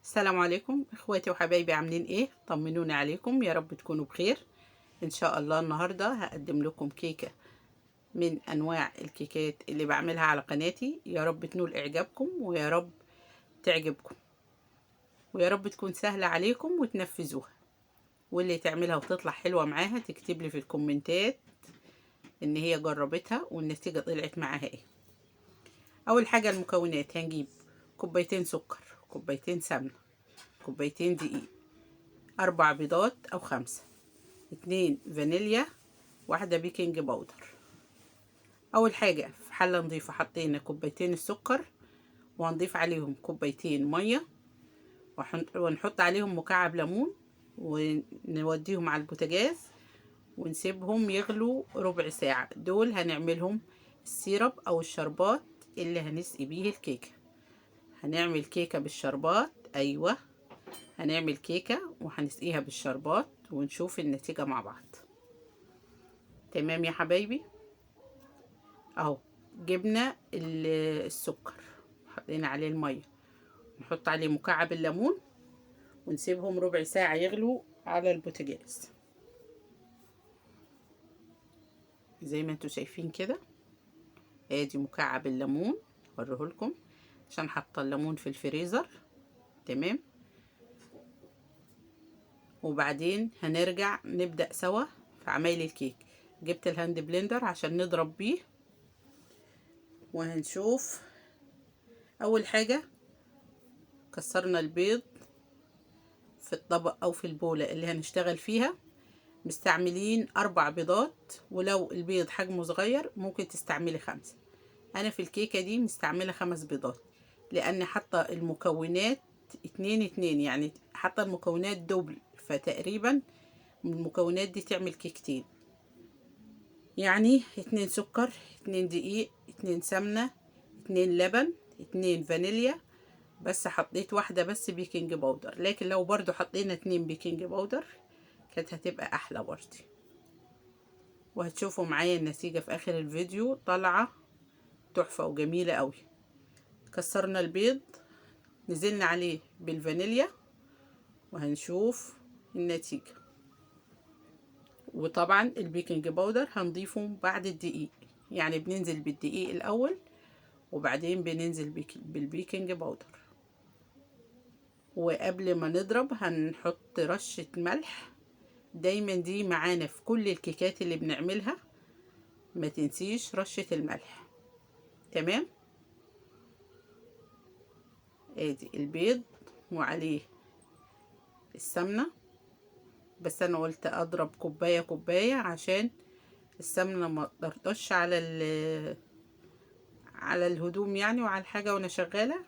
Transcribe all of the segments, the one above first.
السلام عليكم اخواتي وحبايبي، عاملين ايه؟ طمنوني عليكم، يا رب تكونوا بخير ان شاء الله. النهارده هقدم لكم كيكة من انواع الكيكات اللي بعملها على قناتي، يا رب تنول اعجابكم ويا رب تعجبكم ويا رب تكون سهلة عليكم وتنفذوها، واللي تعملها وتطلع حلوة معاها تكتب لي في الكومنتات ان هي جربتها والنتيجة طلعت معاها ايه. اول حاجة المكونات، هنجيب كوبايتين سكر، كوبايتين سمنه، كوبايتين دقيق، 4 بيضات او 5، 2 فانيليا، 1 baking powder. اول حاجة في حله نظيفة حطينا كوبايتين السكر، وهنضيف عليهم كوبايتين مية، ونحط عليهم مكعب ليمون، ونوديهم على البوتاجاز ونسيبهم يغلوا ربع ساعة. دول هنعملهم ال syrup او الشربات اللي هنسقي بيه الكيكه. هنعمل كيكة بالشربات، ايوه هنعمل كيكة وهنسقيها بالشربات ونشوف النتيجة مع بعض. تمام يا حبايبي، اهو جبنا السكر حطينا عليه المية، نحط عليه مكعب الليمون ونسيبهم ربع ساعة يغلوا على البوتاجاز زي ما انتوا شايفين كده. ادي مكعب الليمون اوريهولكم عشان حاطه الليمون في الفريزر. تمام، وبعدين هنرجع نبدأ سوا في عمايل الكيك. جبت ال hand blender عشان نضرب بيه وهنشوف. اول حاجة كسرنا البيض في الطبق او في البولة اللي هنشتغل فيها. مستعملين 4 بيضات، ولو البيض حجمه صغير ممكن تستعملي 5. انا في الكيكة دي مستعملة 5 بيضات لان حاطة المكونات 2 2، يعني حاطة المكونات double، فتقريبا المكونات دي تعمل كيكتين. يعني 2 سكر، 2 دقيق، 2 سمنة، 2 لبن، 2 فانيليا، بس حطيت واحدة بس baking powder، لكن لو برضو حطينا 2 baking powder كانت هتبقى احلى برضو. وهتشوفوا معايا النتيجة في اخر الفيديو، طالعة تحفة وجميلة قوي. كسرنا البيض، نزلنا عليه بالفانيليا وهنشوف النتيجة. وطبعا ال baking powder هنضيفه بعد الدقيق، يعني بننزل بالدقيق الاول وبعدين بننزل بال baking powder. وقبل ما نضرب هنحط رشة ملح، دايما دي معانا في كل الكيكات اللي بنعملها، ما تنسيش رشة الملح. تمام، ادي البيض وعليه السمنة، بس انا قلت اضرب كوباية كوباية عشان السمنة ما تطرطش على الهدوم يعني وعلى الحاجة وانا شغالة،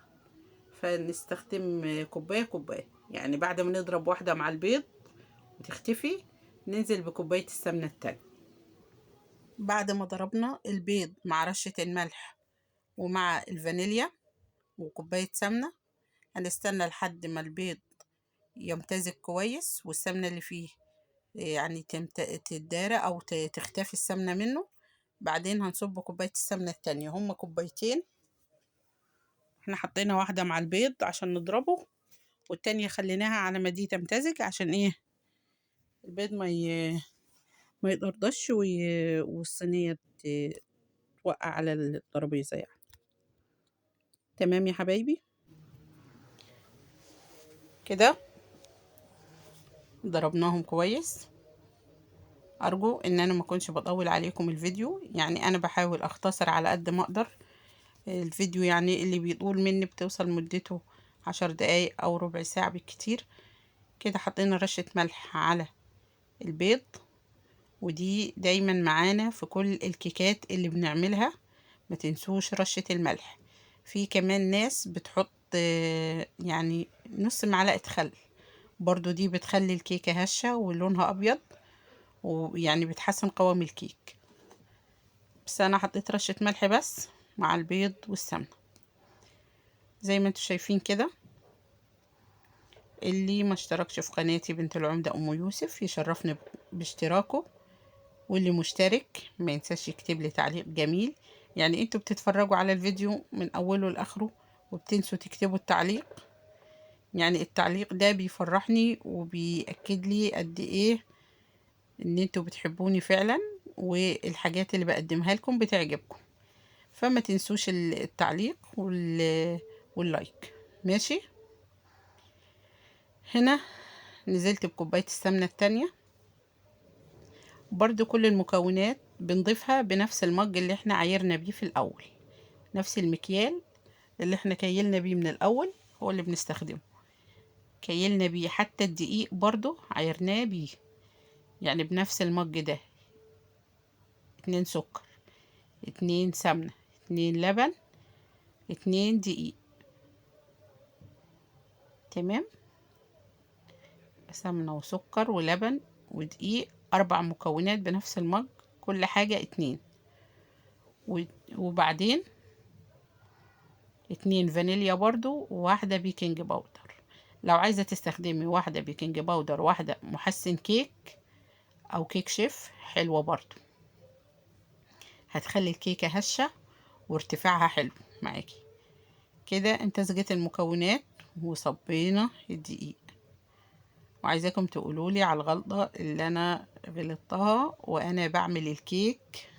فنستخدم كوباية كوباية. يعني بعد ما نضرب واحدة مع البيض وتختفي ننزل بكوباية السمنة التانية. بعد ما ضربنا البيض مع رشة الملح ومع الفانيليا وكوباية سمنة، هنستنى لحد ما البيض يمتزج كويس والسمنة اللي فيه يعني تتدارى أو تختفي السمنة منه. بعدين هنصب كوباية السمنة التانية، هما كوبايتين، احنا حطينا واحدة مع البيض عشان نضربه والتانية خليناها على ما دي تمتزج عشان ايه البيض ما يطرطش والصينية توقع على الترابيزة يعني. تمام يا حبايبي، كده ضربناهم كويس. ارجو ان انا ما اكونش بطول عليكم الفيديو، يعني انا بحاول اختصر على قد ما اقدر الفيديو، يعني اللي بيطول مني بتوصل مدته 10 دقايق او ربع ساعة بالكتير. كده حطينا رشة ملح على البيض، ودي دايما معانا في كل الكيكات اللي بنعملها، ما تنسوش رشة الملح. في كمان ناس بتحط يعني نص معلقة خل، برضو دي بتخلي الكيكة هشة ولونها أبيض، ويعني بتحسن قوام الكيك. بس أنا حطيت رشة ملح بس مع البيض والسمنة زي ما انتوا شايفين كده. اللي ما اشتركش في قناتي بنت العمدة أم يوسف يشرفني باشتراكه، واللي مشترك ما ينساش يكتب لي تعليق جميل. يعني انتوا بتتفرجوا على الفيديو من أوله لآخره وبتنسوا تكتبوا التعليق، يعني التعليق ده بيفرحني وبيأكد لي قد ايه ان انتوا بتحبوني فعلا، والحاجات اللي بقدمها لكم بتعجبكم. فما تنسوش التعليق وال like. ماشي. هنا نزلت بكوباية السمنة التانية، برضو كل المكونات بنضيفها بنفس المج اللي احنا عايرنا بيه في الاول، نفس المكيال اللي احنا كيلنا بيه من الاول هو اللي بنستخدمه، كيلنا بيه حتى الدقيق برضو عايرناه بيه، يعني بنفس المج ده. 2 سكر، 2 سمنة، 2 لبن، 2 دقيق. تمام. سمنة وسكر ولبن ودقيق، 4 مكونات بنفس المج، كل حاجة 2. وبعدين 2 فانيليا برضو، وواحدة baking powder. لو عايزة تستخدمي واحدة baking powder واحدة محسن كيك او كيك شيف حلوة برضو، هتخلي الكيكة هشة وارتفاعها حلو معاكي. كده امتزجت المكونات وصبينا الدقيق. وعايزاكم تقولولي على الغلطة اللي انا غلطتها وانا بعمل الكيك،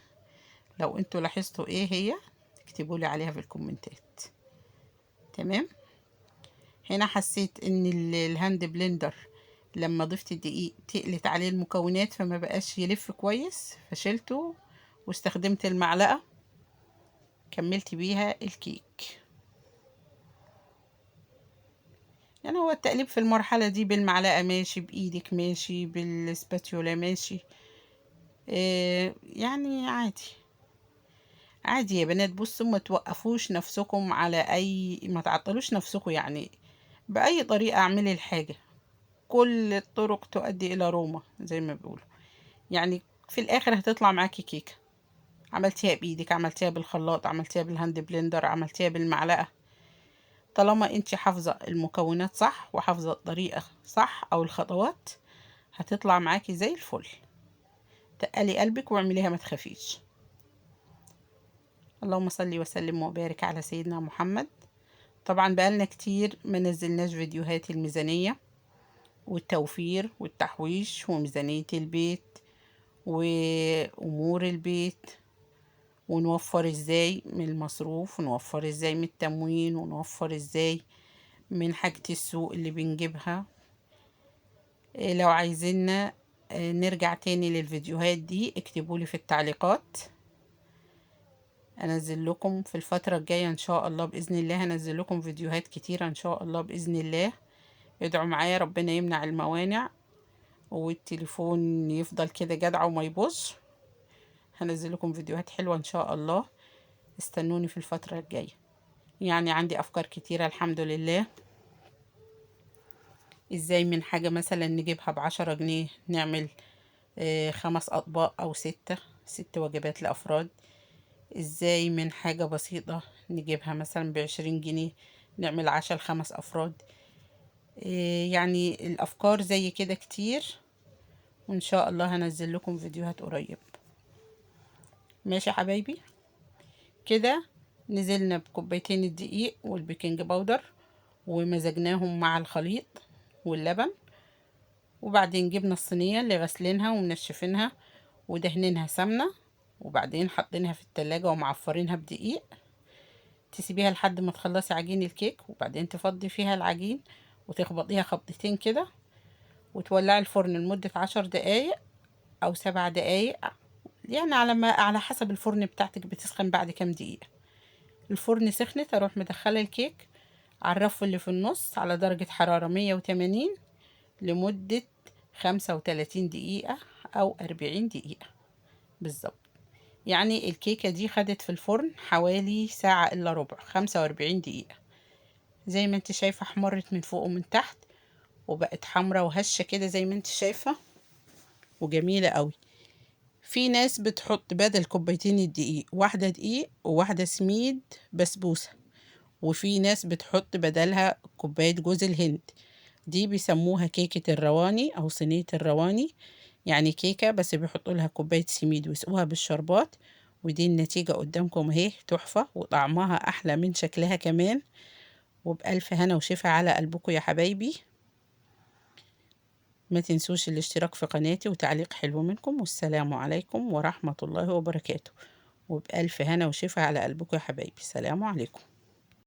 لو انتوا لاحظتوا ايه هي اكتبولي عليها في الكومنتات. تمام. هنا حسيت ان ال hand blender لما ضفت الدقيق تقلت عليه المكونات فما بقاش يلف كويس، فشلته واستخدمت المعلقة كملت بيها الكيك. يعني هو التقليب في المرحلة دي بالمعلقة ماشي، بإيدك ماشي، بالسباتيولا ماشي، يعني عادي عادي يا بنات. بصوا ما توقفوش نفسكم على أي، ما تعطلوش نفسكم، يعني بأي طريقة اعملي الحاجة، كل الطرق تؤدي إلى روما زي ما بيقولوا. يعني في الآخر هتطلع معاكي كيكة، عملتيها بإيدك، عملتيها بالخلاط، عملتيها بال hand blender، عملتيها بالمعلقة، طالما انتي حافظة المكونات صح وحافظة الطريقة صح او الخطوات هتطلع معاكي زي الفل. تقلي قلبك واعمليها ما تخافيش. اللهم صلي وسلم وبارك على سيدنا محمد. طبعا بقالنا كتير ما نزلناش فيديوهات الميزانية والتوفير والتحويش وميزانية البيت وامور البيت، ونوفر ازاي من المصروف، ونوفر ازاي من التموين، ونوفر ازاي من حاجة السوق اللي بنجيبها. لو عايزيننا نرجع تاني للفيديوهات دي اكتبولي في التعليقات، انزل لكم في الفترة الجاية ان شاء الله بإذن الله. هنزل لكم فيديوهات كتيرة ان شاء الله بإذن الله. ادعوا معايا ربنا يمنع الموانع والتليفون يفضل كده جدع وما يبوظش. هنزل لكم فيديوهات حلوة ان شاء الله، استنوني في الفترة الجاية. يعني عندي افكار كتيرة الحمد لله، ازاي من حاجة مثلا نجيبها ب10 جنيه نعمل 5 اطباق او 6 وجبات لافراد، ازاي من حاجة بسيطة نجيبها مثلا ب20 جنيه نعمل عشاء ل5 افراد. يعني الافكار زي كده كتير، وان شاء الله هنزل لكم فيديوهات قريب. ماشي يا حبايبي. كده نزلنا بكوبايتين الدقيق وال baking powder ومزجناهم مع الخليط واللبن، وبعدين جبنا الصينية اللي غسلينها ومنشفينها ودهنينها سمنة، وبعدين حاطينها في التلاجة ومعفرينها بدقيق. تسيبيها لحد ما تخلصي عجين الكيك، وبعدين تفضي فيها العجين وتخبطيها خبطتين كده، وتولعي الفرن لمدة 10 دقايق أو 7 دقايق، يعني على حسب الفرن بتاعتك بتسخن بعد كام دقيقة. الفرن سخنت اروح مدخله الكيك على الرف اللي في النص على درجة حرارة 180 لمدة 35 دقيقة أو 40 دقيقة بالظبط. يعني الكيكة دي خدت في الفرن حوالي ساعة إلا ربع، 45 دقيقة. زي ما انت شايفة احمرت من فوق ومن تحت وبقت حمرا وهشة كده زي ما انت شايفة، وجميلة قوي. في ناس بتحط بدل كوبايتين الدقيق واحدة دقيق وواحدة سميد بسبوسة، وفي ناس بتحط بدلها كوباية جوز الهند، دي بيسموها كيكة الرواني أو صينية الرواني، يعني كيكة بس بيحطوا لها كوباية سميد ويسقوها بالشربات. ودي النتيجة قدامكم اهي، تحفة وطعمها أحلى من شكلها كمان، وبألف هنا وشفا على قلبكم يا حبايبي. ما تنسوش الاشتراك في قناتي وتعليق حلو منكم، والسلام عليكم ورحمة الله وبركاته. وبألف هنا وشفا على قلبكم يا حبايبي. سلام عليكم.